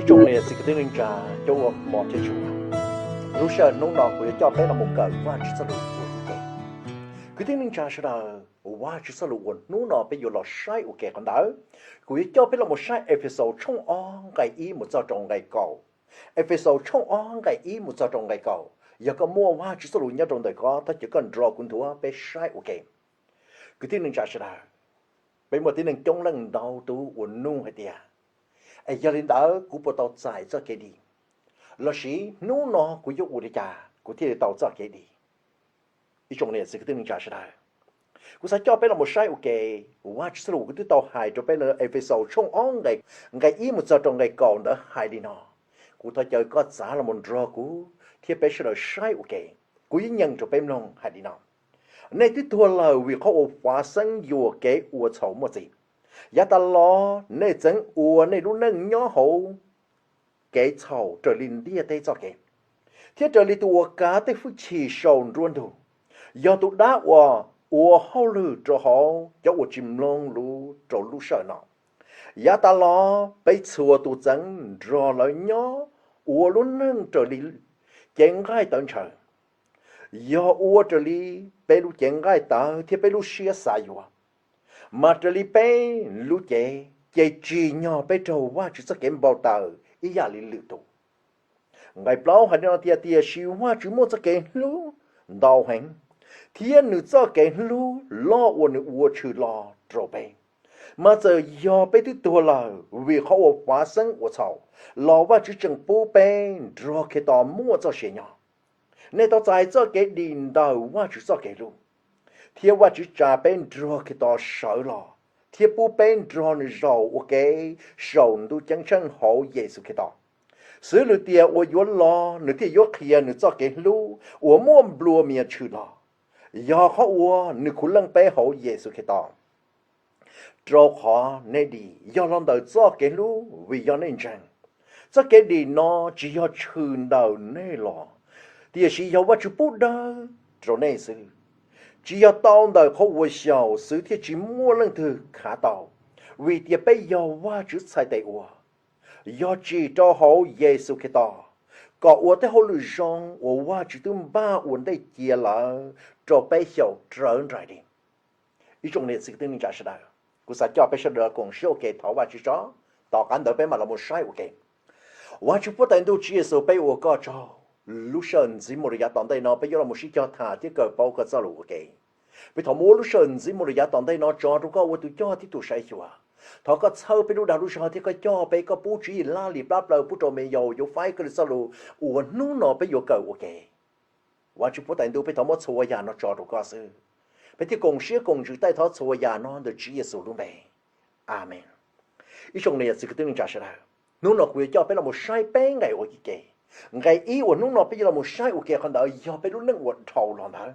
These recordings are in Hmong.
Tsoom niam txiv kwv tij neej tsa, cov uas hmov thiab tshua, lub sij hawm hnub no kuv yuav coj peb los mus kawm Vajtswv txoj lus ua ib ke. Kwv tij neej tsa sawv daws, Vajtswv txoj lus uas hnub no peb yuav los saib ua ke qhov ntawd, kuv yuav coj peb los mus saib Efexaus tshooj ob nqe ib mus txog rau nqe kaum. Efexaus tshooj ob nqe ib mus txog rau nqe kaum, yog koj muaj Vajtswv txoj lus nyob rau ntawm koj, thov caw koj nrog kuv nthuav peb saib ua ke. Kwv tij neej tsa sawv daws, peb muaj tib neeg coob leej ntau tus uas nug hais tias, es yog li ntawd kuv puas tau txais txoj kev dim, lossis hnub no kuv yuav ua li cas kuv thiaj li tau txoj kev dim? Ib tsoom niam txiv kwv tij neej tsa sawv daws, kuv xav coj peb los mus saib ua ke. Vajtswv txoj lus kuv twb tau hais rau peb lawm, Efexaus tshooj ob nqe, nqe ib mus txog rau nqe kaum ntawd hais li no. Kuv thov caw koj txav los mus nrog kuv thiab peb sawv daws saib ua ke. Kuv yuav nyeem rau peb mloog hais li no: Nej twb tuag lawm vim qhov uas fav xeeb yuam kev ua txhaum muaj txim. Yav tas los nej txeev ua nej lub neej nyob hauv kev txhaum raws li ntiaj teb txoj kev, thiab raws li tus uas kav tej hwj chim saum nruab ntug, yog tus dab uas ua hauj lwm rau hauv cov uas tsis mloog lus rau lub sij hawm no. Yav tas los peb txhua tus txeev nrog lawv nyob ua lub neej raws li cev nqaij tawv ntshaw, yog ua raws li peb lub cev nqaij tawv thiab peb lub siab xav yuav. Mas raws li peb lub cev ces tsim nyog peb raug Vajtswv txoj kev npau taws ib yam li lwm tus. Nqe plaub hais li no tias, tiam sis Vajtswv muaj txoj kev hlub ntau heev, thiab nws txoj kev hlub loj uas nws ua tshwm los rau peb. Mas txawm yog peb twb tuag lawm vim qhov uas fav xeeb ua txhaum, los Vajtswv tseem pub peb nrog Khetos muaj txoj sia nyob. Nej tau txais txoj kev dim ntawm Vajtswv txoj kev hlub, thiab Vajtswv tsa peb nrog Khetos sawv los thiab pub peb nrog nws zaum ua ke saum ntuj ceeb tsheej hauv Yexus Khetos. Xws lwm tiam uas yuav los nws thiaj yuav qhia nws txoj kev hlub uas muaj nplua mias tshwm los, yog qhov uas nws khuv leej peb hauv Yexus Khetos. Rau qhov nej dim yog los ntawm txoj kev hlub vim yog nej ntseeg. Txoj kev dim no tsis yog tshwm ntawm nej los, tiam sis yog Vajtswv pub dawb rau nej xwb. Tsis yog tau ntawm qhov uas xyaum xwb thiaj tsis muaj leej twg khav tau, vim tias peb yog Vajtswv txhais tes ua. Yog tsim rau hauv Yexus Khetos, kom ua tej hauj lwm zoo uas Vajtswv twb npaj ua ntej cia lawm rau peb xyaum rawv nraim li. Ib tsoom niam txiv kwv tij neej tsa sawv daws, kuv xav coj peb sawv daws koom siab ua ke thov Vajtswv tso. Tom qab ntawd peb mam los mus saib ua ke. Vajtswv Huab Tais Ntuj Tswv Yexus, peb ua koj tsaug. Lub sij hawm ntxiv mus rau yav tom ntej no peb yuav los mus sib cog tham thiab kawm paub koj txoj lus ua ke. Peb thov muab lub sij hawm ntxiv mus rau yav tom ntej no tso rau koj ua tus coj thiab tus saib xyuas. Thov koj txhawb peb lub dag lub zog thiab koj coj peb, koj pub tswv yim laj lim plab plaws pub rau me yaus yuav faib koj li txoj lus uas hnub no peb yuav kawm ua ke. Vajtswv Huab Tais Ntuj, peb thov muab txhua yam no tso rau koj xwb. Peb thiaj koom siab koom ntsws taij thov txhua yam no ntawm Tswv Yexus lub npe. Amees. Ib tsoom niam txiv kwv tij neej tsa sawv daws, hnub no kuv yuav coj peb los mus saib peb nqe ua ke. Nqe ib uas hnub no peb yuav los mus saib ua ke qhov ntawd yog peb lub neej uas dhau los ntawd.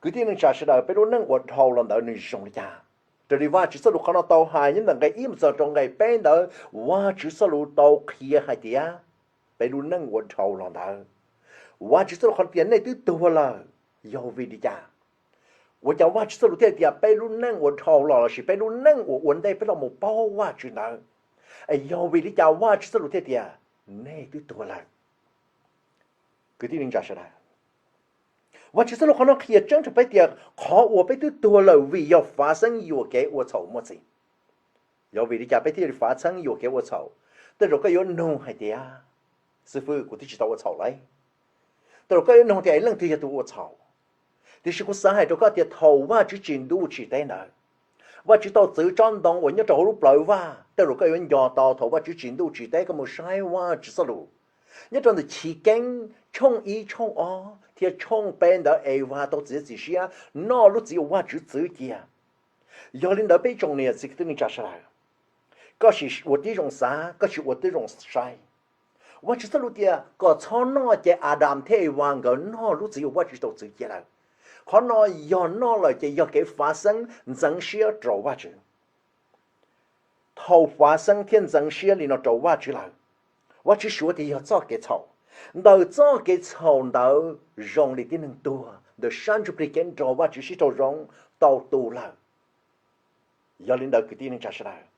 Kwv tij neej tsa sawv daws, peb lub neej uas dhau los ntawd nws zoo li cas? Raws li Vajtswv txoj lus qhov no tau hais nyob ntawm nqe ib mus txog rau nqe peb ntawd, Vajtswv txoj lus tau qhia hais tias peb lub neej uas dhau los ntawd, Vajtswv txoj lus qhov tias nej twb tuag lawm, yog vim li cas? Ua cas Vajtswv txoj lus thiaj tias peb lub neej uas dhau los lossis peb lub neej uas ua ntej peb los mus paub Vajtswv ntawd, es yog vim li cas Vajtswv txoj lus thiaj tias nej twb tuag lawm? Kwv tij neej tsa sawv daws, Vajtswv txoj lus qhov no qhia tseeb rau peb tias qhov uas peb twb tuag lawm vim yog fav xeeb yuam kev ua txhaum muaj txim. Yog vim li cas peb thiaj li fav xeeb yuam kev ua txhaum? Tej zaum koj yuav nug hais tias, xib fwb, kuv twb tsis tau ua txhaum lauj. Tej zaum koj yuav nug tias, leej twg yog tus ua txhaum? Tiam sis kuv xav hais rau koj tias thaum Vajtswv tsim ntuj tsim teb ntawd, Vajtswv tau txwv tsob ntoo uas nyob rau hauv lub plawv vaj. Tej zaum koj yuav nco tau thaum Vajtswv tsim ntuj tsim teb, koj mus saib Vajtswv txoj lus nyob rau ntawm Chiv Keeb tshooj ib tshooj ob thiab tshooj peb ntawd, Evas tau txiav txim siab noj lub txiv uas Vajtswv txwv cia. Yog li ntawd peb tsoom niam txiv kwv tij neej tsa sawv daws, koj sim ua tib zoo xav, koj sim ua tib zoo saib. Vajtswv txoj lus tias kom txhob noj, ces Adas thiab Evas nkawd noj lub txiv uas Vajtswv tau txwv cia lawm. Qhov no yog noj lawm ces yog kev fav xeeb ntxeev siab rau Vajtswv. Thaum fav xeeb thiab ntxeev siab li no rau Vajtswv lawm, Vajtswv suav tias yog txoj kev txhaum. Ntawm txoj kev txhaum ntawd zoo li tib neeg tuag ntawm sab ntsuj plig kev nrog Vajtswv sib raug zoo tau tu lawm. Yog li ntawd kwv tij neej tsa sawv daws,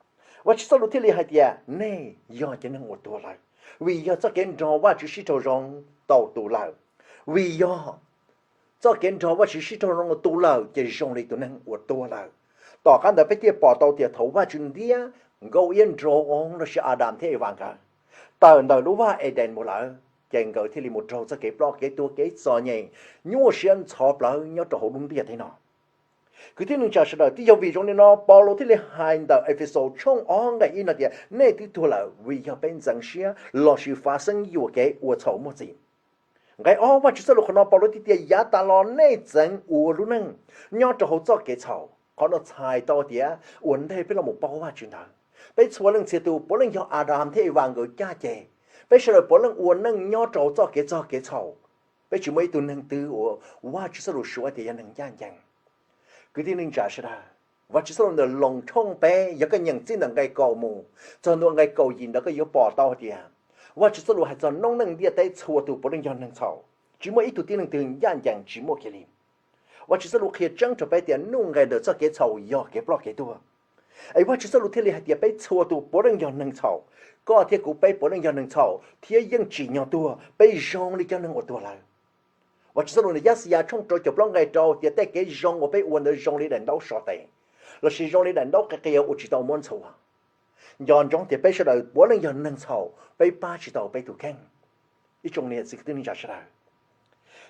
Vajtswv txoj lus thiaj li hais tias nej yog cov neeg uas tuag lawm, vim yog txoj kev nrog Vajtswv sib raug zoo tau tu lawm. Vim yog txoj kev nrog Vajtswv sib raug zoo tu lawm ces zoo li tus neeg uas tuag lawm. Tom qab ntawd peb thiaj pom tau tias thaum Vajtswv ntiab nkauj iab nraug oo lossis Adas thiab Evas nkawd tawm ntawm lub vaj Edees mus lawm, ces nkawd thiaj li mus raug txoj kev ploj kev tuag kev txom nyem nyuaj siab ntxhov plawv nyob rau hauv lub ntiaj teb no. Kwv tij neej tsa sawv daws, twb yog vim zoo li no Paulus thiaj li hais ntawm Efexus tshooj ob nqe ib no tias nej twb tuag lawm vim yog peb ntxeev siab lossis fav xeeb yuam kev ua txhaum muaj txim. Nqe ob Vajtswv txoj lus qhov no Paulus thiaj tias yav tas los nej txeev ua lub neej nyob rau hauv txoj kev txhaum. Qhov no txhais tau tias ua ntej peb los mus paub Vajtswv ntawd, peb txhua leej txhia tus puav leej yog Adas thiab Evas nkawd caj ces. Peb sawv daws puav leej ua neej nyob rau txoj kev txog kev txhaum. Peb tsis muaj ib tug neeg twg uas Vajtswv txoj lus suav tias yog neeg ncaj ncees. Kwv tij neej tsa sawv daws, Vajtswv txoj lus ntawm Loos tshooj peb yog koj nyeem txij ntawm nqe kaum mus txog ntua nqe kaum yim ntawd koj yuav pom tau hais tias Vajtswv txoj lus hais txog noob neej ntiaj teb txhua tus puav leej yog neeg txhaum, tsis muaj ib tug tib neeg twg ncaj ncees tsis muaj kiag li. Vajtswv txoj lus qhia tseeb rau peb tias nuj nqes ntawm txoj kev txhaum yog kev ploj kev tuag. Es Vajtswv txoj lus thiaj li hais tias peb txhua tus puav leej yog neeg txhaum, koj thiab kuv peb puav leej yog neeg txhaum thiab yeej tsim nyog tuag, peb zoo li cov neeg uas tuag lawm. Vajtswv txoj lus ntawm Yaxayas tshooj rau caum plaub nqe rau tias tej kev zoo uas peb ua ntawd zoo li daim ntaub so tes, lossis zoo li daim ntaub qia qia uas tsis tau muab ntxhua. Nco ntsoov tias peb sawv daws puav leej yog neeg txhaum, peb pab tsis tau peb tus kheej. Ib tsoom niam txiv kwv tij neej tsa sawv daws,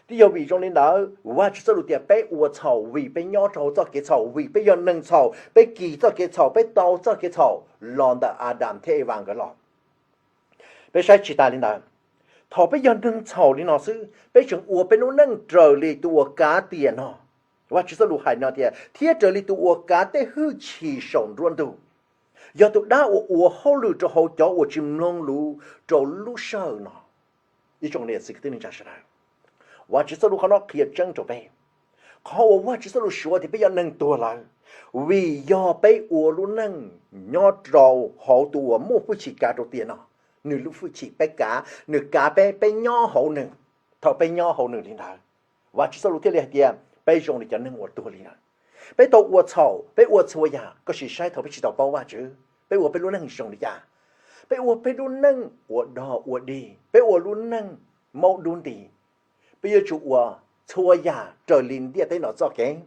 twb yog vim zoo li ntawd Vajtswv txoj lus tias peb ua txhaum vim peb nyob rau hauv txoj kev txhaum, vim peb yog neeg txhaum, peb kis txoj kev txhaum, peb tau txoj kev txhaum los ntawm Adas thiab Evas nkawd los. Peb saib tsis tas li ntawd, thaum peb yog neeg txhaum li no xwb peb tseem ua peb lub neej raws li tus uas kav tiam no. Vajtswv txoj lus hais no tias thiab raws li tus uas kav tej hwj chim saum nruab ntug, yog tus dab uas ua hauj lwm rau hauv cov uas tsis mloog lus rau lub sij hawm no. Ib tsoom niam txiv kwv tij neej tsa sawv daws, Vajtswv txoj lus qhov no qhia tseeb rau peb, qhov uas Vajtswv txoj lus suav tias peb yog neeg tuag lawm, vim yog peb ua lub neej nyob rau hauv tus uas muaj hwj chim kav rau tiam no. Nws lub hwj chim peb kav, nws kav peb, peb nyob hauv nws. Thaum peb nyob hauv nws li ntawd, Vajtswv txoj lus thiaj li hais tias peb zoo li cov neeg uas tuag li ntawd. Peb tau ua txhaum, peb ua txhua yam, koj sim saib thaum peb tsis tau paub Vajtswv, peb ua peb lub neej zoo li cas? Peb ua peb lub neej ua dog ua dig, peb ua lub neej maub dub nti. Peb yuav tsum ua txhua yam raws li ntiaj teb no txoj kev,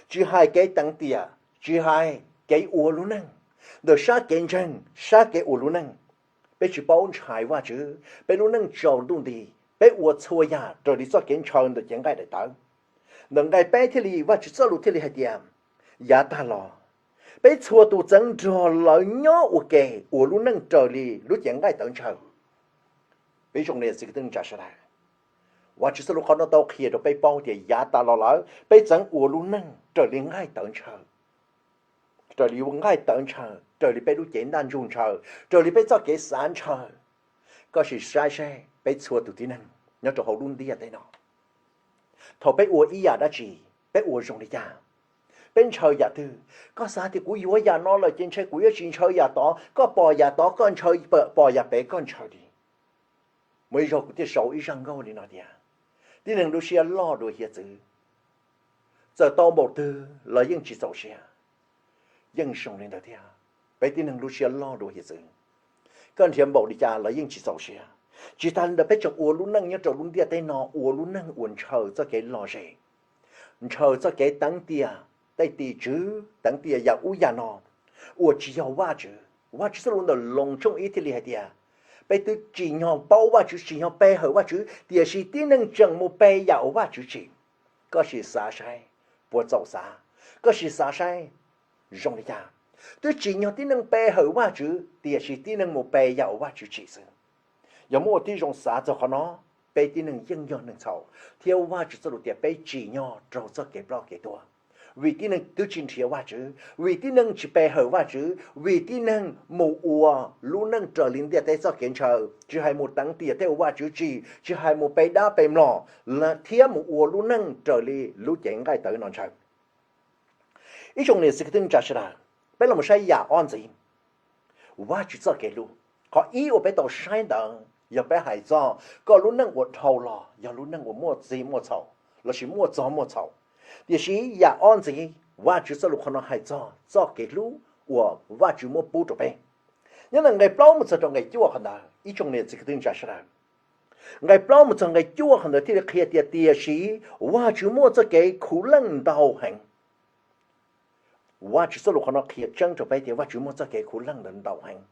tsis hais kev teev tiam, tsis hais kev ua lub neej, ntawm sab kev ntseeg, sab kev ua lub neej. Peb tsis paub ntshai Vajtswv, peb lub neej tsaus ntuj nti, peb ua txhua yam raws li txoj kev ntshaw ntawm cev nqaij daim tawv. Ntawm nqe peb thiaj li Vajtswv txoj lus thiaj li hais tias yav tag los peb txhua tus txeev nrog lawv nyob ua ke ua lub neej raws li lub cev nqaij tawv ntshaw. Peb zoo li txiv kwv tij neej tsa sawv daws, Vajtswv txoj lus qhov no tau qhia rau peb paub tias yav tas los lawm peb txeev ua lub neej raws li nqaij tawv ntshaw, raws li nqaij tawv ntshaw, raws li peb lub cev ntaj ntsug ntshaw, raws li peb txoj kev xav ntshaw. Koj sim saib seb peb txhua tus tib neeg nyob rau hauv lub ntiaj teb no, thaum peb ua ib yam dab tsi, peb ua zoo li cas? Peb ntshaw yam twg? Koj xav tias kuv yuav yam no lawm ces ntshe kuv yuav tsis ntshaw yam tod, koj pom yam tod koj ntshaw, pom yam pem koj ntshaw li. Muaj ib zaug kuv thiaj sau ib zaj nkauj li no tias, tib neeg lub siab loj dua hiav txwv, txawm tau npaum twg los yeej tsis txaus siab. Yeej zoo li ntawd thiab, peb tib neeg lub siab loj dua hiav txwv, koj nrhiav npaum li cas los yeej tsis txaus siab. Tsis tas li ntawd peb tseem ua lub neej nyob rau lub ntiaj teb no ua lub neej uas ntshaw txoj kev lom zem, ntshaw txoj kev teev tiam tej tim tswv, teev tiam yam ub yam no uas tsis yog Vajtswv. Vajtswv txoj lus ntawm Loos tshooj ib thiaj li hais tias peb twb tsim nyog paub Vajtswv, tsim nyog pe hawm Vajtswv, tiam sis tib neeg tseem mus pe yam uas Vajtswv tsim. Koj sim xav saib puas txaus xav, koj sim xav saib zoo li cas. Twb tsim nyog tib neeg pe hawm Vajtswv tiam sis tib neeg mus pe yam uas Vajtswv tsim xwb. Yog muaj ua tib zoo xav txog qhov no, peb tib neeg yeej yog neeg txhaum thiab Vajtswv txoj lus tias peb tsim nyog raug txoj kev ploj kev tuag. Vim tib neeg twb tsis nrhiav Vajtswv, vim tib neeg tsis pe hawm Vajtswv, vim tib neeg mus ua lub neej raws li ntiaj teb txoj kev ntshaw, tsis hais mus teev tiam tej uas Vajtswv tsim, tsis hais mus pe dab pe mlom, thiab mus ua lub neej raws li lub cev nqaij tawv no ntshaw. Ib tsoom niam txiv kwv tij neej tsa sawv daws, peb los saib yam ob ntxiv, Vajtswv txoj kev hlub. Qhov ib uas peb tau saib ntawd yog peb hais txog koj lub neej uas dhau los yog lub neej uas muaj txij muaj txhaum lossis muaj txog muaj txhaum. Tiam sis yam ob ntxiv, Vajtswv txoj lus qhov no hais txog txoj kev hlub uas Vajtswv muab pub rau peb. Nyob ntawm nqe plaub mus txog rau nqe cuaj qhov ntawd, ib tsoom niam txiv kwv tij neej tsa sawv daws, nqe plaub mus txog nqe cuaj qhov ntawd thiaj li qhia tias, tiam sis Vajtswv muaj txoj kev khuv leej ntau heev. Vajtswv txoj lus qhov no qhia tseeb rau peb tias Vajtswv muaj txoj kev khuv leej ntau heev.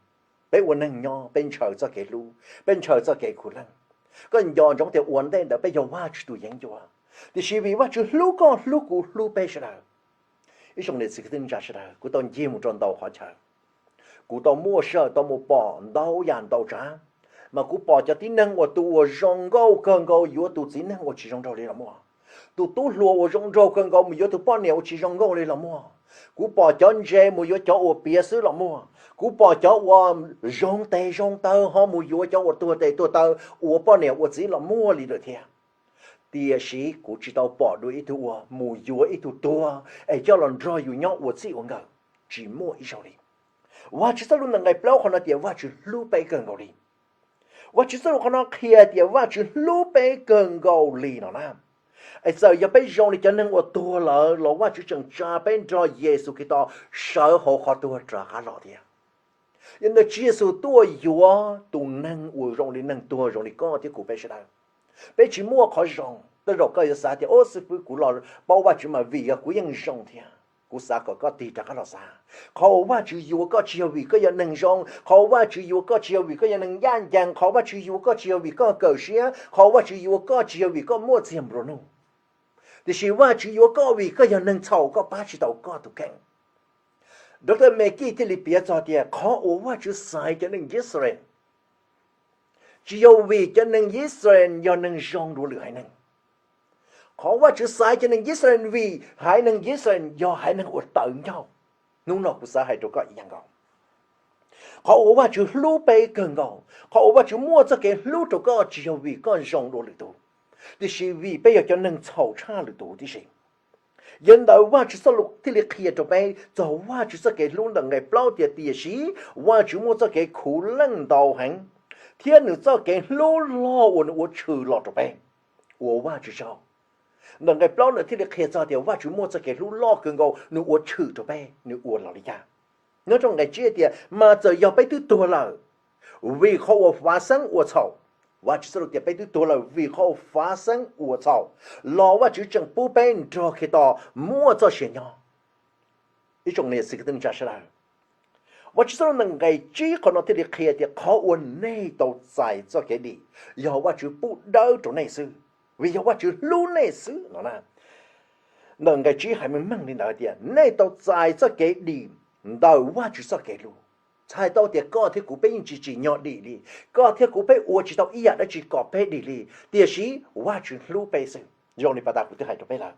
Peb ua neeg nyob peb ntshaw txoj kev hlub, peb ntshaw txoj kev khuv leej. Koj nco ntsoov tias ua ntej ntawd peb yog Vajtswv tus yeeb ncuab, tiam sis vim Vajtswv hlub koj hlub kuv hlub peb sawv daws, ib tsoom niam txiv kwv tij neej tsa sawv daws, kuv tau ncig mus rau ntau qhov chaw, kuv tau muaj sij hawm tau mus pom ntau yam ntau tsav, mas kuv pom cov tib neeg uas tus uas zoo nkauj kawg nkaus yuav tus txiv neej uas tsis zoo nraug li los muaj, tus tub hluas uas zoo nraug kawg nkaus mus yuav tus poj niam uas tsis zoo nkauj li los muaj, kuv pom cov ntse mus yuav cov uas piav xwb los muaj, kuv pom cov uas zoo tes zoo taw ho mus yuav cov uas tuag tes tuag taw ua poj niam ua txiv los muaj li lawm thiab. Tiam sis kuv tsis tau pom dua ib tug uas mus yuav ib tug tuag es coj los nrog yus nyob ua txij ua nkawm, tsis muaj ib zaug li. Vajtswv txoj lus ntawm nqe plaub qhov no tias Vajtswv hlub peb kawg nkaus li. Vajtswv txoj lus qhov no qhia tias Vajtswv hlub peb kawg nkaus li no na. Es txawm yog peb zoo li cov neeg uas tuag lawm los Vajtswv tseem tsa peb nrog Yexus Khetos sawv hauv qhov tuag rov qab los thiab. Yog ntawd Tswv Yexus tuaj yuav tus neeg uas zoo li neeg tuag zoo li koj thiab kuv peb sawv daws. Peb tsis muaj qhov zoo. Tej zaum koj yuav xav tias, ub, xib fwb, kuv los paub Vajtswv mas vim yog kuv yeej zoo thiab. Kuv xav kom koj tig rov qab los xav, qhov uas Vajtswv yuav koj tsis yog vim koj yog neeg zoo, qhov uas Vajtswv yuav koj tsis yog vim koj yog neeg ncaj ncees, qhov Vajtswv yuav koj tsis yog vim koj kawm siab, qhov Vajtswv yuav koj tsis yog vim koj muaj txiag nplua nuj. Tiam sis Vajtswv yuav koj vim koj yog neeg txhaum, koj pab tsis tau koj tus kheej. Doctor McGee thiaj li piav txog tias qhov uas Vajtswv xaiv cov neeg Yixalayees tsis yog vim cov neeg Yixalayees yog neeg zoo dua lwm haiv neeg. Qhov Vajtswv xaiv cov neeg Yixalayees vim haiv neeg Yixalayees yog haiv neeg uas tawv ncauj. Hnub no kuv xav hais rau koj ib yam nkaus. Qhov uas Vajtswv hlub peb kawg nkaus, qhov uas Vajtswv muaj txoj kev hlub rau koj tsis yog vim koj zoo dua lwm tus, tiam sis vim peb yog cov neeg txhaum tshaj lwm tus tib si. Yog li ntawd Vajtswv txoj lus thiaj li qhia rau peb txog Vajtswv txoj kev hlub ntawm nqe plaub tias, tiam sis Vajtswv muaj txoj kev khuv leej ntau heev, thiab nws txoj kev hlub loj uas nws ua tshwm los rau peb. Ua Vajtswv tsaug. Ntawm nqe plaub ntawd thiaj li qhia txog tias Vajtswv muaj txoj kev hlub loj kawg nkaus nws ua tshwm rau peb, nws ua los li cas. Nyob rau nqe tsib tias, mas txawm yog peb twb tuag lawm vim qhov uas fav xeeb ua txhaum, Vajtswv txoj lus tias peb twb tuag lawm vim qhov uas fav xeeb ua txhaum, los Vajtswv tseem pub peb nrog Khetos muaj txoj sia nyob. Ib tsoom niam txiv kwv tij neej tsa sawv daws, Vajtswv txoj lus ntawm nqe tsib qhov no thiaj li qhia tias qhov uas nej tau txais txoj kev dim yog Vajtswv pub dawb rau nej xwb, vim yog Vajtswv hlub nej xwb no na. Ntawm nqe tsib hais meej meej li ntawd tias nej tau txais txoj kev dim ntawm Vajtswv txoj kev hlub. Txhais tau tias koj thiab kuv peb yeej tsis tsim nyog dim li, koj thiab kuv peb ua tsis tau ib yam dab tsi kom peb dim li, tiam sis Vajtswv hlub peb xwb. Zoo li pas tas kuv twb hais rau peb lawm,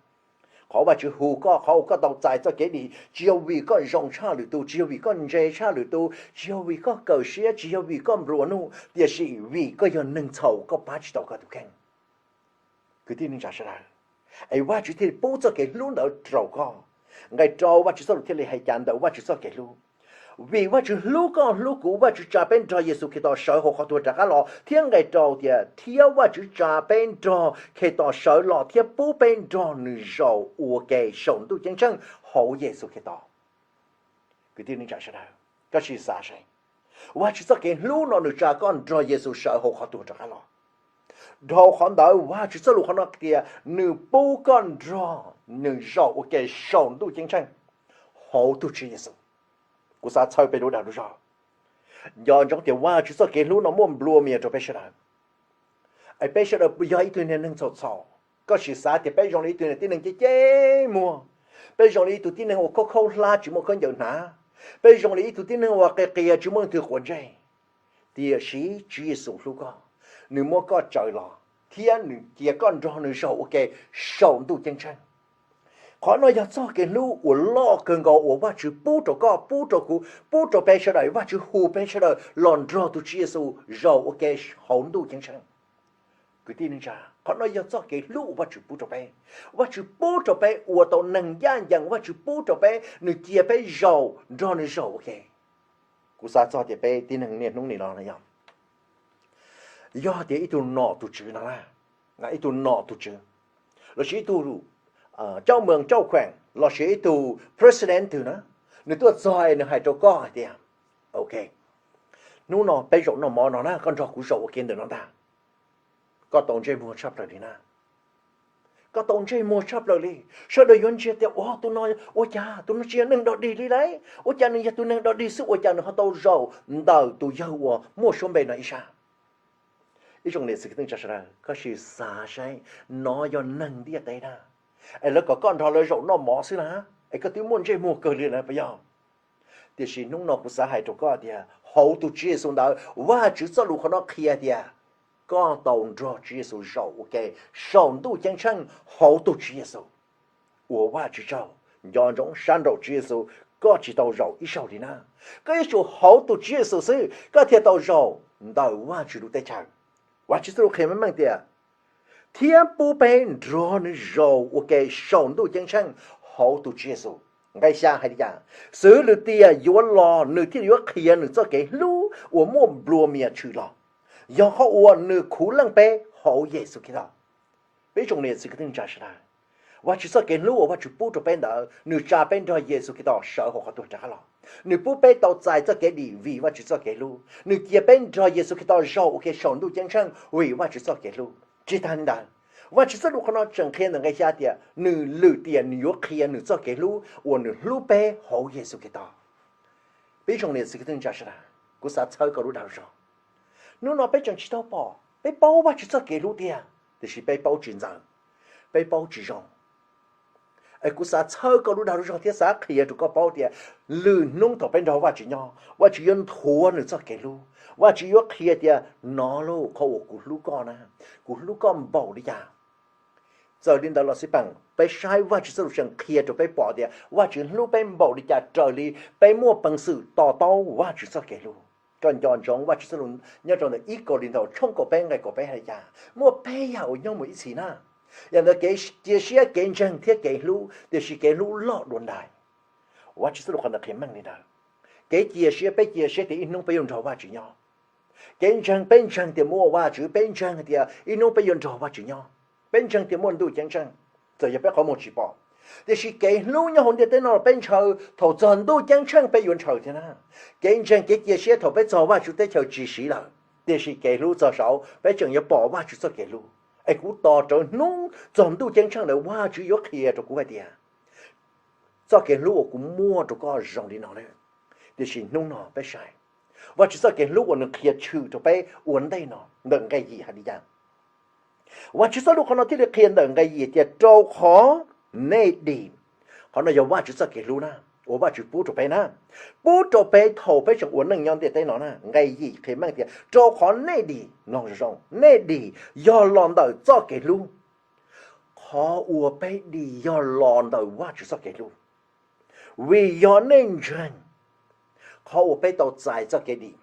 qhov Vajtswv hu koj, qhov uas koj tau txais txoj kev dim tsis yog vim koj zoo tshaj lwm tus, tsis yog vim koj ntse tshaj lwm tus, tsis yog vim koj kawm siab, tsis yog vim koj nplua nuj, tiam sis vim koj yog neeg txhaum koj pab tsis tau koj tus kheej. Kwv tij neej tsa sawv daws, es Vajtswv thiaj li pub txoj kev hlub ntawd rau koj. Nqe rau Vajtswv txoj lus thiaj li hais cas ntawm Vajtswv txoj kev hlub? Vim Vajtswv hlub koj hlub kuv, Vajtswv tsa peb nrog Yexus Khetos sawv hauv qhov tuag rov qab los, thiab nqe rau tias thiab Vajtswv tsa peb nrog Khetos sawv los thiab pub peb nrog nws zaum ua ke saum ntuj ceeb tsheej hauv Yexus Khetos. Kwv tij neej tsa sawv daws, koj sim xav seb, Vajtswv txoj kev hlub no nws tsa koj nrog Yexus sawv hauv qhov tuag rov qab los. Dhau qhov ntawd Vajtswv txoj lus qhov no tias nws pub koj nrog nws zaum ua ke saum ntuj ceeb tsheej hauv tus Tswv Yexus. Kuv xav txhawb peb lub dag lub zog, nco ntsoov tias Vajtswv txoj kev hlub no muaj nplua mias rau peb sawv daws. Es peb sawv daws yog ib tug niag neeg txhaum txhaum, koj sim xav tias peb zoo li ib tug niag tib neeg ceb ceb muag, peb zoo li ib tug tib neeg uas khaub khaub hlab tsis muaj khaub ncaws hnav, peb zoo li ib tug tib neeg uas qias qias tsis muaj leej twg quav ntsej. Tiam sis Tswv Yexus hlub koj, nws muab koj tsaws los thiab nws cia koj nrog nws zaum ua ke saum ntuj ceeb tsheej. Qhov no yog txoj kev hlub uas loj kawg nkaus uas Vajtswv pub rau koj, pub rau kuv, pub rau peb sawv daws. Vajtswv hu peb sawv daws los nrog tus Tswv Yexus zaum ua ke hauv ntuj ceeb tsheej. Kwv tij neej tsa, qhov no yog txoj kev hlub uas Vajtswv pub rau peb. Vajtswv pub rau peb ua tau neeg ncaj ncees, Vajtswv pub rau peb, nws cia peb zaum nrog nws zaum ua ke. Kuv xav txog tias peb tib neeg niaj hnub nim no no yog, yog tias ib tug nom tus tswv no na, ib tug nom tus tswv, lossis ib tug cauj moos cauj kheem lossis ib tug president twg na, nws tuaj txog es nws hais rau koj hais tias, ok, Hnub no peb zaum noj mov no na, koj nrog kuv zaum ua ke ntawm no ntag. Koj tau ntsej muag tshaj plaws li na. Koj tau ntsej muag tshaj plaws li. Sawv daws yuav ntsia tias, ua, tus no ua cas, tus no tsis yog neeg dog dig li lauj, ua cas nws yog tus neeg dog dig xwb, ua cas nws ho tau zaum ntawm tus yawg uas muaj suab npe no ib sab? Ib tsoom niam txiv kwv tij neej tsa sawv daws, koj sim xav saib, no yog neeg ntiaj teb na, es lawv kom koj nrog lawv zaum noj mov xwb na, es koj twb muaj ntsej muag kawg li na puas yog? Tiam sis hnub no kuv xav hais rau koj tias hauv tus Tswv Yexus ntawd, Vajtswv txoj lus qhov no qhia tias koj tau nrog Tswv Yexus zaum ua ke saum ntuj ceeb tsheej hauv tus Tswv Yexus. Ua Vajtswv tsaug, nco ntsoov sab nraum Tswv Yexus, koj tsis tau zaum ib zaug li na. Koj yuav tsum hauv tus Tswv Yexus xwb koj thiaj tau zaum ntawm Vajtswv lub teb chaws. Vajtswv txoj lus qhia meej meej tias, thiab pub peb nrog nws zaum ua ke saum ntuj ceeb tsheej hauv tus Tswv Yexus. Nqe xya hais li cas? Xws lwm tiam yuav los nws thiaj yuav qhia nws txoj kev hlub uas muaj nplua mias tshwm los, yog qhov uas nws khuv leej peb hauv Yexus Khetos. Peb tsoom niam txiv kwv tij neej tsa sawv daws, Vajtswv txoj kev hlub uas Vajtswv pub rau peb ntawd, nws tsa peb nrog Yexus Khetos sawv hauv qhov tuag rov qab los. Nws pub peb tau txais txoj kev dim vim Vajtswv txoj kev hlub. Nws cia peb nrog Yexus Khetos zaum ua ke saum ntuj ceeb tsheej vim Vajtswv txoj kev hlub. Tsis tas li ntawd, Vajtswv txoj lus qhov no tseem qhia ntawm nqe xya tias nws lwm tiam nws yuav qhia nws txoj kev hlub uas nws hlub peb hauv Yexus Khetos. Peb tsoom niam txiv kwv tij neej tsa sawv daws, kuv xav txhawb koj lub dag lub zog. Hnub no peb tseem tsis tau pom, peb paub Vajtswv txoj kev hlub tiag, tiam sis peb paub tsis ntxaws, peb paub tsis zoo. Es kuv xav txhawb koj lub dag lub zog thiab xav qhia rau koj paub tias lwm hnub thaum peb nrog Vajtswv nyob, Vajtswv yuav nthuav nws txoj kev hlub. Vajtswv yuav qhia tias, no lauj, qhov uas kuv hlub koj na, kuv hlub koj npaum li cas. Txawm li ntawd los xij peem, peb saib Vajtswv txoj lus tseem qhia rau peb pom tias Vajtswv hlub peb npaum li cas raws li peb muaj peev xwm to taub Vajtswv txoj kev hlub. Koj nco ntsoov Vajtswv txoj lus nyob rau ntawm ib Kauleethaus tshooj kaum peb nqe kaum peb hais li cas? Muaj peb yam uas nyob mus ib txhis na. Yam ntawd kev cia siab, kev ntseeg thiab kev hlub, tiam sis kev hlub loj dua ntais. Vajtswv txoj lus qhov ntawd qhia meej li ntawd. Kev cia siab, peb cia siab tias ib hnub peb yuav nrog Vajtswv nyob. Kev ntseeg, peb ntseeg tias muaj Vajtswv, peb ntseeg tias ib hnub peb yuav nrog Vajtswv nyob. Peb ntseeg tias muaj ntuj ceeb tsheej, txawm yog peb qhov muag tsis pom. Tiam sis kev hlub nyob hauv ntiaj teb no los peb ntshaw, thaum txog ntuj ceeb tsheej peb yuav ntshaw thiab na. Kev ntseeg, kev cia siab thaum peb txog Vajtswv teb chaws tsis siv lawm, tiam sis kev hlub txog saud peb tseem yuav pom Vajtswv txoj kev hlub. Es kuv tos rawv hnub txog ntuj ceeb tsheej ntawd Vajtswv yuav qhia rau kuv hais tias txoj kev hlub uas kuv muaj rau koj zoo li no na. Tiam sis hnub no peb saib Vajtswv txoj kev hlub uas nws qhia tshwm rau peb ua ntej no ntawm nqe yim hais li cas. Vajtswv txoj lus qhov no thiaj li qhia ntawm nqe yim tias rau qhov nej dim. Qhov no yog Vajtswv txoj kev hlub na, uas Vajtswv pub rau peb na, pub rau peb thaum peb tseem ua neej nyob ntiaj teb no na. Nqe yim qhia meej tias rau qhov nej dim, mloog zoo zoo, nej dim yog los ntawm txoj kev hlub. Qhov uas peb dim yog los ntawm Vajtswv txoj kev hlub. Vim yog nej ntseeg, qhov uas peb tau txais txoj kev dim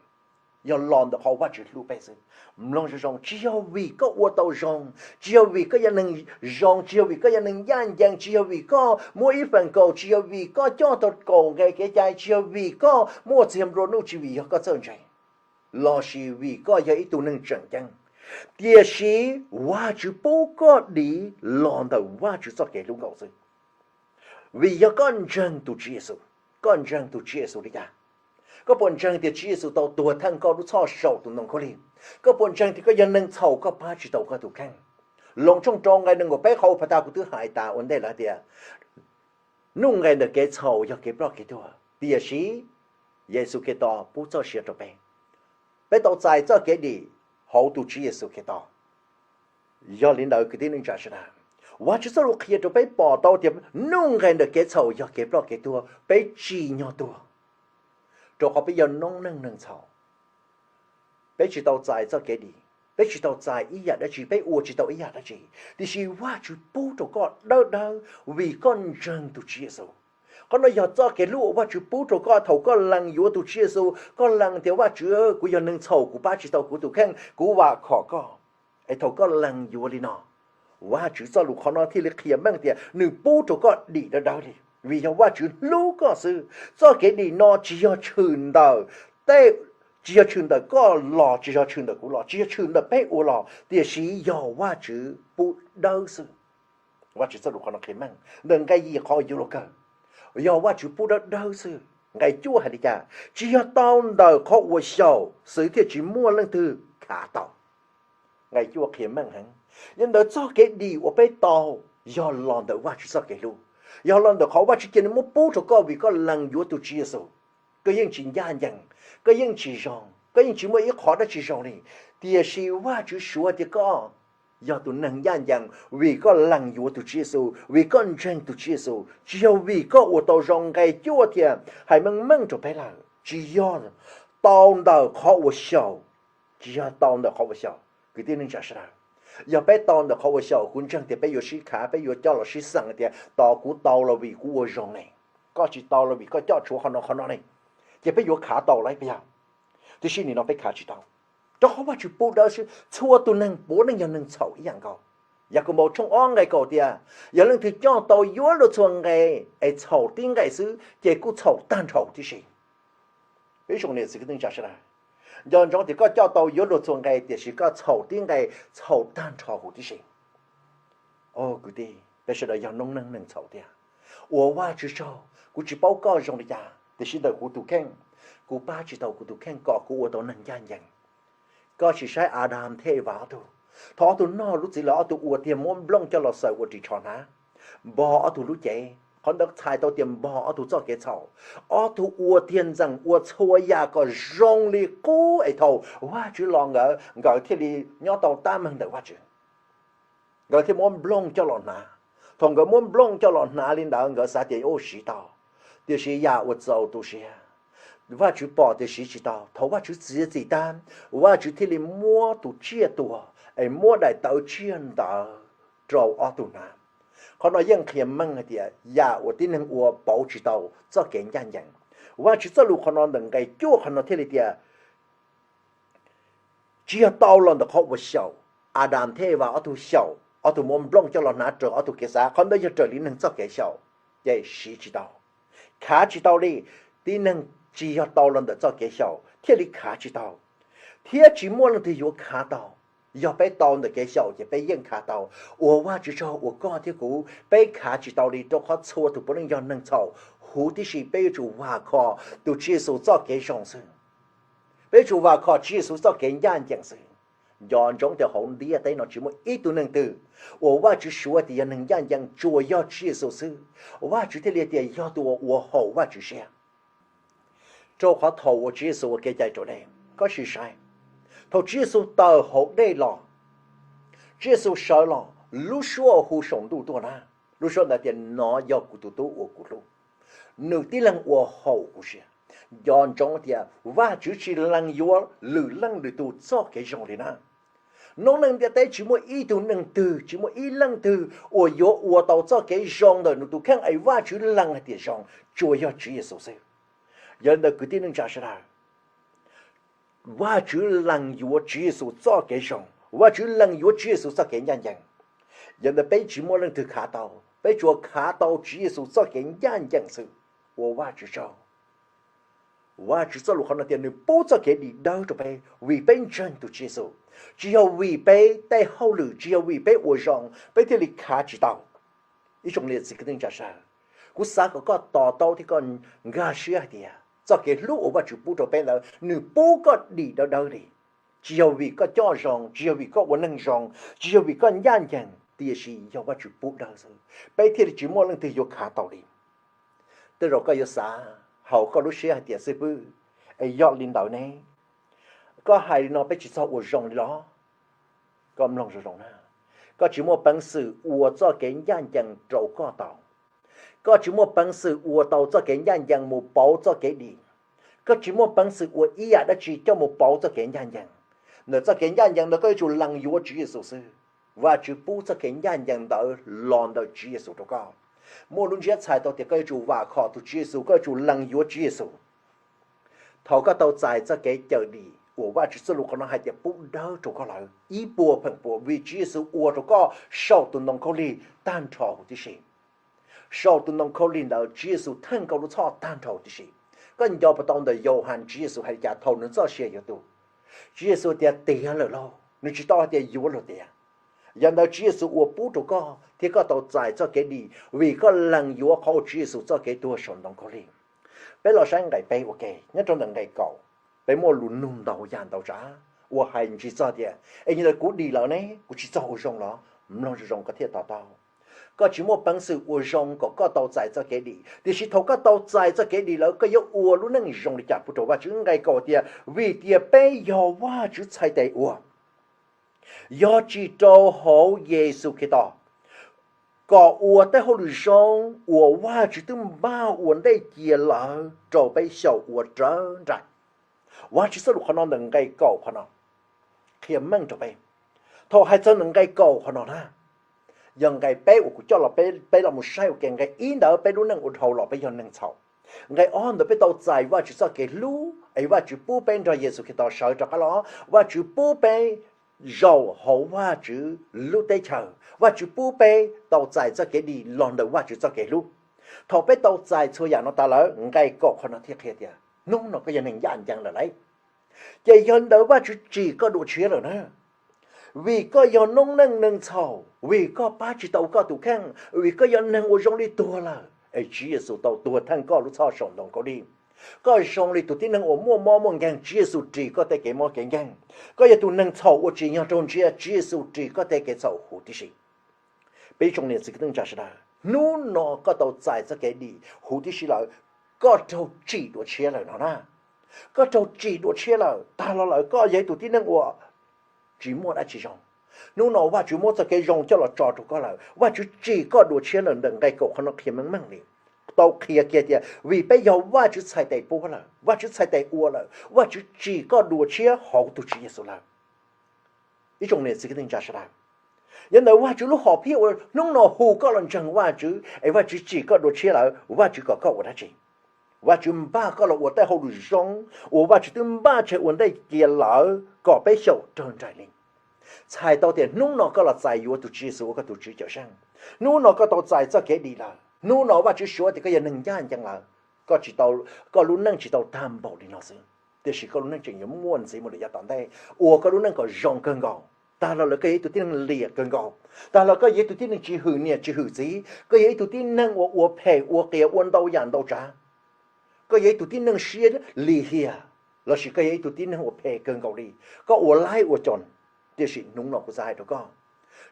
yog los ntawm qhov Vajtswv hlub peb xwb. Mloog zoo zoo, tsis yog vim koj ua tau zoo, tsis yog vim koj yog neeg zoo, tsis yog vim koj yog neeg ncaj ncees, tsis yog vim koj muaj ib feem kaum, tsis yog vim koj coj tau kaum nqe kev cai, tsis yog vim koj muaj txiag nplua nuj, tsis vim yog koj txawj ntse, lossis vim koj yog ib tug neeg tseem ceeb. Tiam sis Vajtswv pub koj dim los ntawm Vajtswv txoj kev hlub nkaus xwb. Vim yog koj ntseeg tus Tswv Yexus. Koj ntseeg tus Tswv Yexus li cas? Koj puas ntseeg tias Tswv Yexus tau tuag theej koj lub txhoj saum tus ntoo khaub lig? Koj puas ntseeg tias koj yog neeg txhaum, koj pab tsis tau koj tus kheej? Loos tshooj rau nqe nees nkaum peb qhov uas phav tag kuv twb hais tas ua ntej lawm tias, nuj nqes ntawm kev txhaum yog kev ploj kev tuag, tiam sis Yexus Khetos pub txoj sia rau peb. Peb tau txais txoj kev dim hauv tus Tswv Yexus Khetos. Yog li ntawd kwv tij neej tsa sawv daws, Vajtswv txoj lus qhia rau peb pom tau tias nuj nqes ntawm kev txhaum yog kev ploj kev tuag, peb tsim nyog tuag, rau qhov peb yog noob neej neeg txhaum. Peb tsis tau txais txoj kev dim, peb tsis tau txais ib yam dab tsi, peb ua tsis tau ib yam dab tsi, tiam sis Vajtswv pub rau koj dawb dawb vim koj ntseeg tus Tswv Yexus. Qhov no yog txoj kev hlub uas Vajtswv pub rau koj thaum koj lees yuav tus Tswv Yexus, koj lees tias, Vajtswv, kuv yog neeg txhaum, kuv pab tsis tau kuv tus kheej, kuv vam khom koj. Es thaum koj lees yuav li no, Vajtswv txoj lus qhov no thiaj li qhia meej tias nws pub rau koj dim dawb dawb li, vim yog Vajtswv hlub koj xwb. Txoj kev dim no tsis yog tshwm ntawm tej, tsis yog tshwm ntawm koj los, tsis yog tshwm ntawm kuv los, tsis yog tshwm ntawm peb ua los, tiam sis yog Vajtswv pub dawb xwb. Vajtswv txoj lus qhov no qhia meej ntawm nqe yim qhov yuav luag kawg, yog Vajtswv pub dawb dawb xwb. Nqe cuaj hais li cas? Tsis yog tau ntawm qhov uas xyaum xwb thiaj tsis muaj leej twg khav tau. Nqe cuaj qhia meej heev. Yog ntawd txoj kev dim uas peb tau yog los ntawm Vajtswv txoj kev hlub, yog los ntawm qhov Vajtswv cia li muab pub rau koj vim koj lees yuav tus Tswv Yexus. Koj yeej tsis ncaj ncees, koj yeej tsis zoo, koj yeej tsis muaj ib qhov dab tsi zoo li, tiam sis Vajtswv suav tias koj yog tus neeg ncaj ncees vim koj lees yuav tus Tswv Yexus, vim koj ntseeg tus Tswv Yexus, tsis yog vim koj ua tau zoo. Nqe cuaj thiaj hais meej meej rau peb lawm, tsis yog tau ntawm qhov uas xyaum, tsis yog tau ntawm qhov uas xyaum. Kwv tij neej tsa sawv daws, yog peb tau ntawm qhov uas xyaum, kuv ntseeg tias peb yuav sib khav, peb yuav coj los sib xeem tias tos kuv tau los vim kuv ua zoo ne, koj tsis tau los vim koj coj tshuav qhov no qhov no ne, ces peb yuav khav tau lawm puas yog? Tiam sis nim no peb khav tsis tau, rau qhov Vajtswv pub dawb xwb. Txhua tus neeg puav leej yog neeg txhaum ib yam nkaus. Yakaunpaus tshooj ob nqe kaum tias, yog leej twg coj tau yuav luag txhua nqe es txhaum tib nqe xwb ces kuj txhaum tag nrho huv tib si. Ib tsoom niam txiv kwv tij neej tsa sawv daws, nco ntsoov tias koj coj tau yuav luag txhua nqe tiam sis koj txhaum tib nqe, txhaum tag nrho huv tib si. Kwv tij, peb sawv daws yog noob neej neeg txhaum tiag. Ua Vajtswv tsaug, kuv tsis paub koj zoo li cas tiam sis ntawm kuv tus kheej, kuv pab tsis tau kuv tus kheej kom kuv ua tau neeg ncaj ncees. Koj sim saib Adas thiab Evas ob tug, thaum ob tug noj lub txiv lawm ob tug ua tiag muab nplooj coj los xaws ua ris tsho hnav, npog ob tug lub cev. Qhov ntawd txhais tau tias npog ob tug txoj kev txhaum. Ob tug ua tiag ntxeem ua txhua yam kom zoo li qub es thaum Vajtswv los nkawd, nkawd thiaj li nyob tau tab meeg ntawm Vajtswv. Nkawd thiaj muab nplooj coj los hnav. Thaum nkawd muab nplooj coj los hnav li ntawd nkawd xav tias yuav siv tau, tiam sis yam uas txaus tu siab, Vajtswv pom tias siv tsis tau. Thaum Vajtswv txiav txim tag, Vajtswv thiaj li muab tus tsiaj tua es muab daim tawv tsiaj ntawd rau ob tug hnav. Qhov no yeej qhia meej hais tias yam uas tib neeg ua pauv tsis tau txoj kev ncaj ncees. Vajtswv txoj lus qhov no ntawm nqe cuaj qhov no thiaj li tias, tsis yog tau los ntawm qhov uas xyaum. Adas thiab Evas ob tug xyaum, ob tug muab nplooj coj los hnav raws ob tug kev xav, qhov ntawd yog raws li neeg txoj kev xyaum, ces siv tsis tau, khav tsis tau li. Tib neeg tsis yog tau los ntawm txoj kev xyaum thiaj li khav tsis tau, thiab tsis muaj leej twg yuav khav tau. Yog peb tau ntawm kev xyaum ces peb yeej khav tau. Ua Vajtswv tsaug uas koj thiab kuv peb khav tsis tau li, rau qhov txhua tus puav leej yog neeg txhaum huv tib si. Peb yuav tsum vam khom tus Tswv Yexus txoj kev zoo xwb. Peb yuav tsum vam khom Tswv Yexus txoj kev ncaj ncees xwb. Nco ntsoov tias hauv ntiaj teb no tsis muaj ib tug neeg twg uas Vajtswv suav tias yog neeg ncaj ncees, tsuas yog Tswv Yexus xwb. Vajtswv thiaj li tias yog tus uas ua haum Vajtswv siab. Rau qhov thaum uas Tswv Yexus ua kev cai raus dej, koj sim saib, thaum Tswv Yexus tawm hauv dej los, Tswv Yexus sawv los, lub suab hu saum ntuj tuaj na, lub suab ntawd tias, nov yog kuv tus tub uas kuv hlub, nws tib leeg ua haum kuv siab. Nco ntsoov tias Vajtswv tsis lees yuav lwm leej lwm tus txoj kev zoo li na. Noob neej ntiaj teb tsis muaj ib tug neeg twg, tsis muaj ib leej twg uas yuav ua tau txoj kev zoo ntawm nws tus kheej es Vajtswv lees hais tias zoo, tsuas yog Tswv Yexus xwb. Yog li ntawd kwv tij neej tsa sawv daws, Vajtswv lees yuav Tswv Yexus txoj kev zoo, Vajtswv lees yuav Tswv Yexus txoj kev ncaj ncees. Yog li ntawd peb tsis muaj leej twg khav tau, peb tsuas khav tau Tswv Yexus txoj kev ncaj ncees xwb. Ua Vajtswv tsaug. Vajtswv txoj lus qhov no tias nws pub txoj kev dim dawb rau peb vim peb ntseeg tus Tswv Yexus, tsis yog vim peb tej hauj lwm, tsis yog vim peb ua zoo peb thiaj li khav tsis tau. Ib tsoom niam txiv kwv tij neej tsa sawv daws, kuv xav kom koj to taub thiab koj nkag siab hais tias txoj kev hlub uas Vajtswv pub rau peb ntawd nws pub koj dim dawb dawb li. Tsis yog vim koj coj zoo, tsis yog vim koj ua neeg zoo, tsis yog vim koj ncaj ncees, tiam sis yog Vajtswv pub dawb xwb, peb thiaj li tsis muaj leej twg yuav khav tau li. Tej zaum koj yuav xav hauv koj lub siab hais tias, xib fwb, es yog li ntawd ne, koj hais li no peb tsis txog ua zoo li los? Koj mloog zoo zoo na, koj tsis muaj peev xwm ua txoj kev ncaj ncees rau koj tau. Koj tsis muaj peev xwm ua tau txoj kev ncaj ncees mus pauv txoj kev dim. Koj tsis muaj peev xwm ua ib yam dab tsi coj mus pauv txoj kev ncaj ncees. Ntawm txoj kev ncaj ncees ntawd koj yuav tsum lees yuav Tswv Yexus xwb. Vajtswv pub txoj kev ncaj ncees ntawd los ntawm Tswv Yexus rau koj. Muaj lub ntsiab txhais tau tias koj yuav tsum vam khom tus Tswv Yexus, koj yuav tsum lees yuav Tswv Yexus. Thaum koj tau txais txoj kev cawm dim uas Vajtswv txoj lus qhov no hais tias pub dawb rau koj lawm ib puas feem pua vim Tswv Yexus ua rau koj saum tus ntoo khaub lig tag nrho huv tib si. Saum tus ntoo khaub lig ntawd Tswv Yexus theej koj lub txhoj tag nrho huv tib si. Koj nco puas tau ntawm Yauhas Tswv Yexus hais li cas thaum nws txoj sia yuav tu? Tswv Yexus tias tiav lawm lauj, nws tsis tau hais tias yuav luag tiav. Yog ntawd Tswv Yexus ua pub rau koj thiab koj tau txais txoj kev dim vim koj lees yuav qhov uas Tswv Yexus txoj kev tuag saum ntoo khaub lig. Peb los saib nqe peb ua ke, nyob rau ntawm nqe kaum, peb muaj lus nug ntau yam ntau tsav uas hais ntsig txog tias, es yog li kuv dim lawm ne, kuv tsis txog ua zoo los? Mloog zoo zoo koj thiaj to taub. Koj tsis muaj peev xwm ua zoo kom koj tau txais txoj kev dim, tiam sis thaum koj tau txais txoj kev dim lawm, koj yuav ua lub neej zoo li cas pub rau Vajtswv? Nqe kaum tias, vim tias peb yog Vajtswv txhais tes ua, yog tsim rau hauv Yexus Khetos, kom ua tej hauj lwm zoo uas Vajtswv twb npaj ua ntej cia lawm rau peb xyaum ua raws nraim. Vajtswv txoj lus qhov no ntawm nqe kaum qhov no qhia meej rau peb. Thaum hais txog ntawm nqe kaum qhov no na, yog nqe peb uas kuv coj los peb, peb los mus saib ua ke. Nqe ib ntawd peb lub neej ua dhau los peb yog neeg txhaum. Nqe ob ntawd peb tau txais Vajtswv txoj kev hlub es Vajtswv pub peb nrog Yexus Khetos sawv rov qab los. Vajtswv pub peb zaum hauv Vajtswv lub teb chaws, Vajtswv pub peb tau txais txoj kev dim los ntawm Vajtswv txoj kev hlub. Thaum peb tau txais txhua yam no tas lawm, nqe kaum qhov no thiaj qhia tias hnub no koj yog neeg ncaj ncees lawm lauj. Ces yog li ntawd Vajtswv tsim koj dua tshiab lawm na. Vim koj yog noob neej neeg txhaum, vim koj pab tsis tau koj tus kheej, vim koj yog neeg uas zoo li tuag lawm, es Tswv Yexus tau tuag theej koj lub txhoj saum ntoo khaub lig. Koj zoo li tus tib neeg uas muaj mob muaj nkeeg, Tswv Yexus ris koj tej kev mob kev nkeeg. Koj yog tus neeg txhaum uas tsim nyog raug ntsia, Tswv Yexus ris koj tej kev txhaum huv tib si. Peb tsoom niam txiv kwv tij neej tsa sawv daws, hnub no koj tau txais txoj kev dim huv tib si lawm, koj raug tsim dua tshiab lawm no na. Koj raug tsim dua tshiab lawm, tag los lawm koj yog ib tug tib neeg uas tsis muaj dab tsi zoo. Hnub no Vajtswv muab txoj kev zoo coj los tso rau koj lawm, Vajtswv tsim koj dua tshiab lawm. Ntawm nqe kaum qhov no qhia meej meej li, tau qhia kiag tias vim peb yog Vajtswv txhais tes pub lawm, Vajtswv txhais tes ua lawm, Vajtswv tsim koj dua tshiab hauv tus Tswv Yexus lawm. Ib tsoom niam txiv kwv tij neej tsa sawv daws, yog ntawm Vajtswv lub hom phiaj uas hnub no hu koj los ntseeg Vajtswv es Vajtswv tsim koj dua tshiab lawm, Vajtswv kom koj ua dab tsi? Vajtswv npaj koj los ua tej hauj lwm zoo uas Vajtswv twb npaj tseg ua ntej cia lawm kom peb xyaum raws nraim li. Txhais tau tias hnub no koj los txais yuav tus Tswv Yexus ua koj tus Tswv Cawm Seej, hnub no koj tau txais txoj kev dim lawm, hnub no Vajtswv suav tias koj yog neeg ncaj ncees lawm. Koj tsis tau, koj lub neej tsis tau tag npaum li no xwb, tiam sis koj lub neej tseem yuav muaj ntxiv mus lawm yav tom ntej, ua koj lub neej kom zoo kawg nkaus. Tag los lawm koj yog ib tug tib neeg liam kawg nkaus, tag los koj yog ib tug tib neeg tsis hwm niam tsis hwm txiv, koj yog ib tug tib neeg uas ua phem ua qias ua ntau yam ntau tsav, koj yog ib tug tib neeg siab lim hiam, lossis koj yog ib tug tib neeg uas phem kawg nkaus li, koj ua laib ua cos, tiam sis hnub no kuv xav hais rau koj,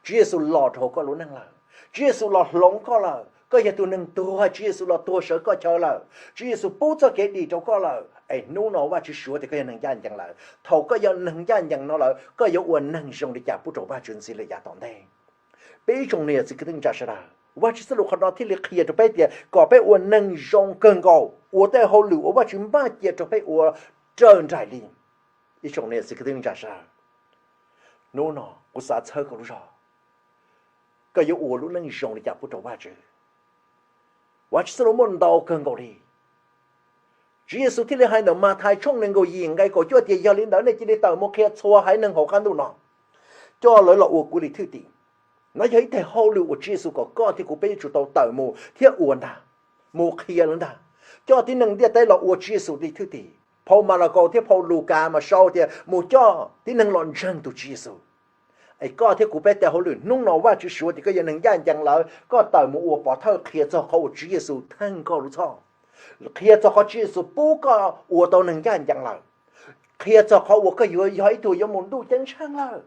Tswv Yexus los rau hauv koj lub neej lawm, Tswv Yexus los hloov koj lawm. Koj yog tus neeg tuag, Tswv Yexus los tuag sawv koj chaw lawm, Tswv Yexus pub txoj kev dim rau koj lawm, es hnub no Vajtswv suav tias koj yog neeg ncaj ncees lawm. Thaum koj yog neeg ncaj ncees no lawm, koj yuav ua neeg zoo li cas pub rau Vajtswv ntxiv lawm yav tom ntej? Peb ib tsoom niam txiv kwv tij neej tsa sawv daws, Vajtswv txoj lus qhov no thiaj li qhia rau peb tias kom peb ua neeg zoo kawg nkaus, ua tej hauj lwm uas Vajtswv npaj cia rau peb ua raws nraim li. Ib tsoom niam txiv kwv tij neej tsa sawv daws, hnub no kuv xav txhawb koj lub zog, koj yuav ua lub neej zoo li cas pub rau Vajtswv? Vajtswv txoj lus muaj ntau kawg nkaus li. Tswv Yexus thiaj li hais ntawm Mathais tshooj nees nkaum yim nqe kaum cuaj tias, yog li ntawd nej cia li tawm mus qhia txhua haiv neeg hauv qab ntuj no, coj lawv los ua kuv li thwj tim. No yog ib teg hauj lwm uas Tswv Yexus kom koj thiab kuv peb yuav tsum tau tawm mus thiab ua ntag, mus qhia lawv ntag. Coj tib neeg ntiaj teb los ua Tswv Yexus li thwj tim. Phau Malakaus thiab phau Lukas mas sau tias mus coj tib neeg los ntseeg tus Tswv Yexus. Es koj thiab kuv peb tej hauj lwm hnub no Vajtswv suav tias koj yog neeg ncaj ncees lawm, koj tawm mus ua pov thawj qhia txog qhov uas Tswv Yexus theej koj lub txhoj, qhia txog qhov Tswv Yexus pub koj ua tau neeg ncaj ncees lawm, qhia txog qhov uas koj yuav yog ib tug yuav mus ntuj ceeb tsheej lawm,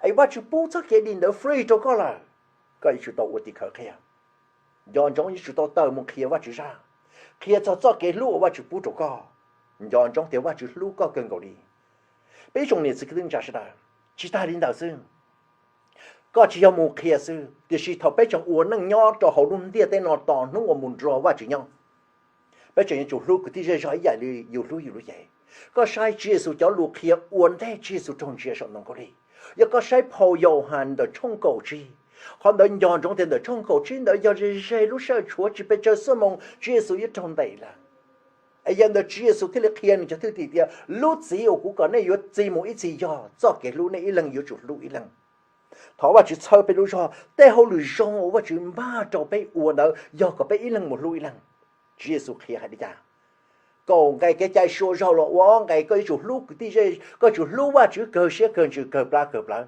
es Vajtswv pub txoj kev dim ntawd free rau koj lawm. Koj yuav tsum tau ua tim khawv qhia. Nco ntsoov yuav tsum tau tawm mus qhia Vajtswv zaj, qhia txog txoj kev hlub uas Vajtswv pub rau koj. Nco ntsoov tias Vajtswv hlub koj kawg nkaus li. Peb ib tsoom niam txiv kwv tij neej tsa sawv daws, tsis tas li ntawd xwb, koj tsis yog mus qhia xwb, tiam sis thaum peb tseem ua neej nyob rau hauv lub ntiaj teb no tos hnub uas mus nrog Vajtswv nyob, peb tseem yuav tsum hlub kwv tij zej zog ib yam li yus hlub yus lub cev. Koj saib Tswv Yexus cov lus qhia ua ntej Tswv Yexus raug ntsia saum ntoo khaub lig. Yog koj saib phau Yauhas ntawm tshooj kaum tsib, qhov ntawd nco ntsoov tias ntawm tshooj kaum tsib ntawd yog ze ze lub sij hawm tshuav tsis pes tsawg xuab moos Tswv Yexus yuav raug ntes lawm. Es yog ntawd Tswv Yexus thiaj li qhia nws cov thwj tim tias, lub txim uas kuv kom nej yuav txi mus ib txhis yog txoj kev hlub, nej ib leeg yuav tsum hlub ib leeg. Thov Vajtswv txhawb peb lub zog, tej hauj lwm zoo uas Vajtswv npaj rau peb ua ntawd yog kom peb ib leeg mus hlub ib leeg. Tswv Yexus qhia hais li cas? Kaum nqe kev cai suav zog los ua ob nqe, koj yuav tsum hlub kwv tij zej, koj yuav tsum hlub Vajtswv kawg siab kawg ntsws kawg plab kawg plawv.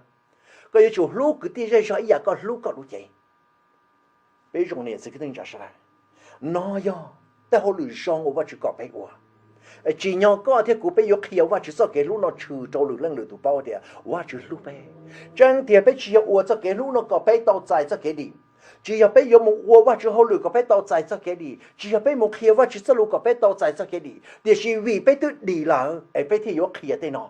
Koj yuav tsum hlub kwv tij zej zog ib yam koj hlub koj lub cev. Peb zoo niam txiv kwv tij neej tsa sawv daws, no yog tej hauj lwm zoo uas Vajtswv kom peb ua. Tsim nyog koj thiab kuv peb yuav qhia Vajtswv txoj kev hlub no tshwm rau lwm leej lwm tus paub tias Vajtswv hlub peb. Tseeb tiag peb tsis yog ua txoj kev hlub no kom peb tau txais txoj kev dim. Tsis yog peb yuav mus ua Vajtswv hauj lwm kom peb tau txais txoj kev dim, tsis yog peb mus qhia Vajtswv txoj lus kom peb tau txais txoj kev dim, tiam sis vim peb twb dim lawm es peb thiaj yuav qhia tej no.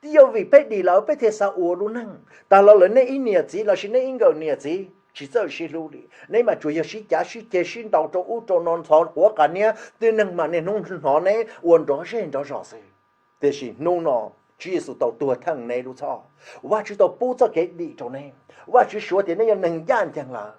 Twb yog vim peb dim lawm peb thiaj xav ua lub neej. Tas los lawm nej ib niam txiv lossis nej ib nkawm niam txiv tsis txawj sib hlub li, neb mas tsuas yog sib cav sib ceg sib ntaus rau ub rau no, ntxhov quav qas niab, tib neeg mas niaj hnub hnov neb ua nrov zej nrov zos xwb. Tiam sis hnub no Tswv Yexus tau tuag theej neb lub txhoj, Vajtswv tau pub txoj kev dim rau neb. Vajtswv suav tias neb yog neeg ncaj ncees lawm.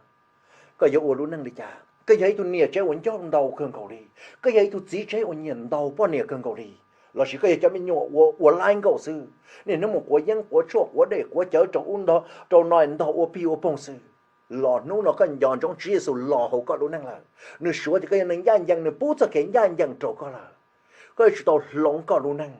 Koj yuav ua lub neej li cas? Koj yog ib tug niam tsev uas ncauj ntau kawg nkaus li, koj yog ib tug txiv tsev uas nyiam ntaus poj niam kawg nkaus li, lossis koj yog cov me nyuam uas ua laib nkaus xwb, niaj hnub mus quav yeeb quav tshuaj quav dej quav cawv rau ub rau no ntog ua pig ua poog xwb, los hnub no koj nco ntsoov Tswv Yexus los hauv koj lub neej lawm. Nws suav tias koj yog neeg ncaj ncees, nws pub txoj kev ncaj ncees rau koj lawm. Koj yuav tsum tau hloov koj lub neej.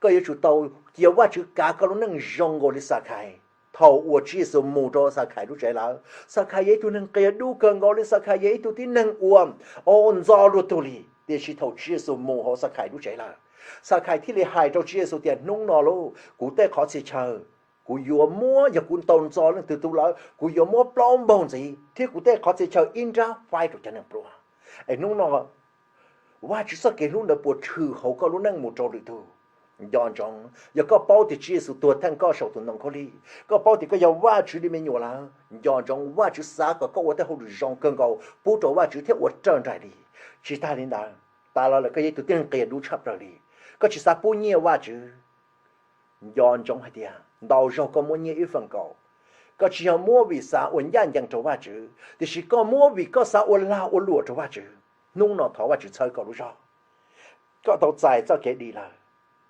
Koj yuav tsum tau cia Vajtswv kav koj lub neej zoo nkaus li Xakhais. Thaum uas Tswv Yexus mus rau Xakhais lub tsev lawm, Xakhais yog ib tug neeg qias dub kawg nkaus li, Xakhais yog ib tug tib neeg uas ntxo luag tug li. Tiam sis thaum Tswv Yexus mus hauv Xakhais lub tsev lawm, Xakhais thiaj li hais rau Tswv Yexus tias, hnub no lauj, kuv tej qhov txhia chaw kuv yuav muab, yog kuv tau ntxo leej twg tug lawm, kuv yuav muab plaub npaug ntxiv thiab kuv tej qhov txhia chaw ib nrab faib rau cov neeg pluag. Es hnub no Vajtswv txoj kev hlub ntawd puas tshwm hauv koj lub neej mus rau lwm tus? Nco ntsoov, yog koj paub tias Tswv Yexus tuag theej koj saum tus ntoo khaub lig, koj paub tias koj yog Vajtswv li me nyuam lawm, nco ntsoov Vajtswv xav kom koj ua tej hauj lwm zoo kawg nkaus pub rau Vajtswv thiab ua raws nraim li. Tsis tas li ntawd, tas los lawm koj yog ib tug tib neeg qias dub tshaj plaws li, koj tsis xav pub nyiaj Vajtswv. Nco ntsoov hais tias ntau zaug koj muab nyiaj ib feem kaum, koj tsis yog muab vim xav ua ncaj ncees rau Vajtswv, tiam sis koj muab vim koj xav ua lag ua luam rau Vajtswv. Hnub no thov Vajtswv txhawb koj lub zog. Koj tau txais txoj kev dim lawm,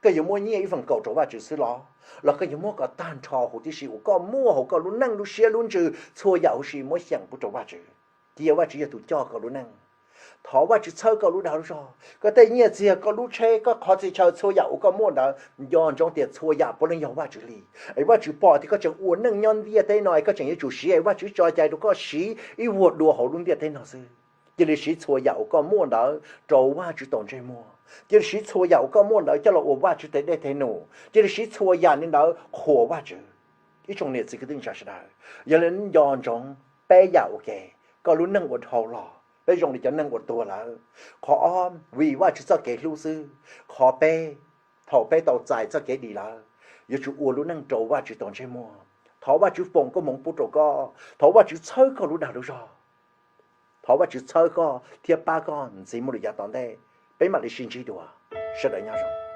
koj yuav muab nyiaj ib feem kaum rau Vajtswv xwb los, los koj yuav muab kom tag nrho huv tib si uas koj muaj hauv koj lub neej lub siab lub ntsws txhua yam huv si muab xyeem pub rau Vajtswv. Cia Vajtswv yog tus coj koj lub neej. Thov Vajtswv txhawb koj lub dag lub zog, koj tej nyiaj txiag, koj lub tsheb, koj qhov txhia chaw, txhua yam uas koj muaj ntawd, nco ntsoov tias txhua yam puav leej yog Vajtswv li. Es Vajtswv pom tias koj tseem ua neej nyob ntiaj teb no es koj tseem yuav tsum siv, es Vajtswv tso cai rau koj siv ib vuag dua hauv lub ntiaj teb no xwb. Cia li siv txhua yam uas koj muaj ntawd rau Vajtswv tau ntsej muag. Cia li siv txhua yam uas koj muaj ntawd coj los ua Vajtswv tes dej tes num. Cia li siv txhua yam li ntawd qhuas Vajtswv. Ib tsoom niam txiv kwv tij neej tsa sawv daws, yog li nco ntsoov peb yam ua ke, koj lub neej ua dhau los peb zoo li cov neeg uas tuag lawm. Qhov ob, vim Vajtswv txoj kev hlub xwb. Qhov peb, thaum peb tau txais txoj kev dim lawm, yuav tsum ua lub neej rau Vajtswv tau ntsej muag. Thov Vajtswv foom koob hmoov pub rau koj, thov Vajtswv txhawb koj lub dag lub zog, thov Vajtswv txhawb koj thiab pab koj ntxiv mus lawm yav tom ntej. Peb mam li sib ntsib dua, sawv daws nyob zoo.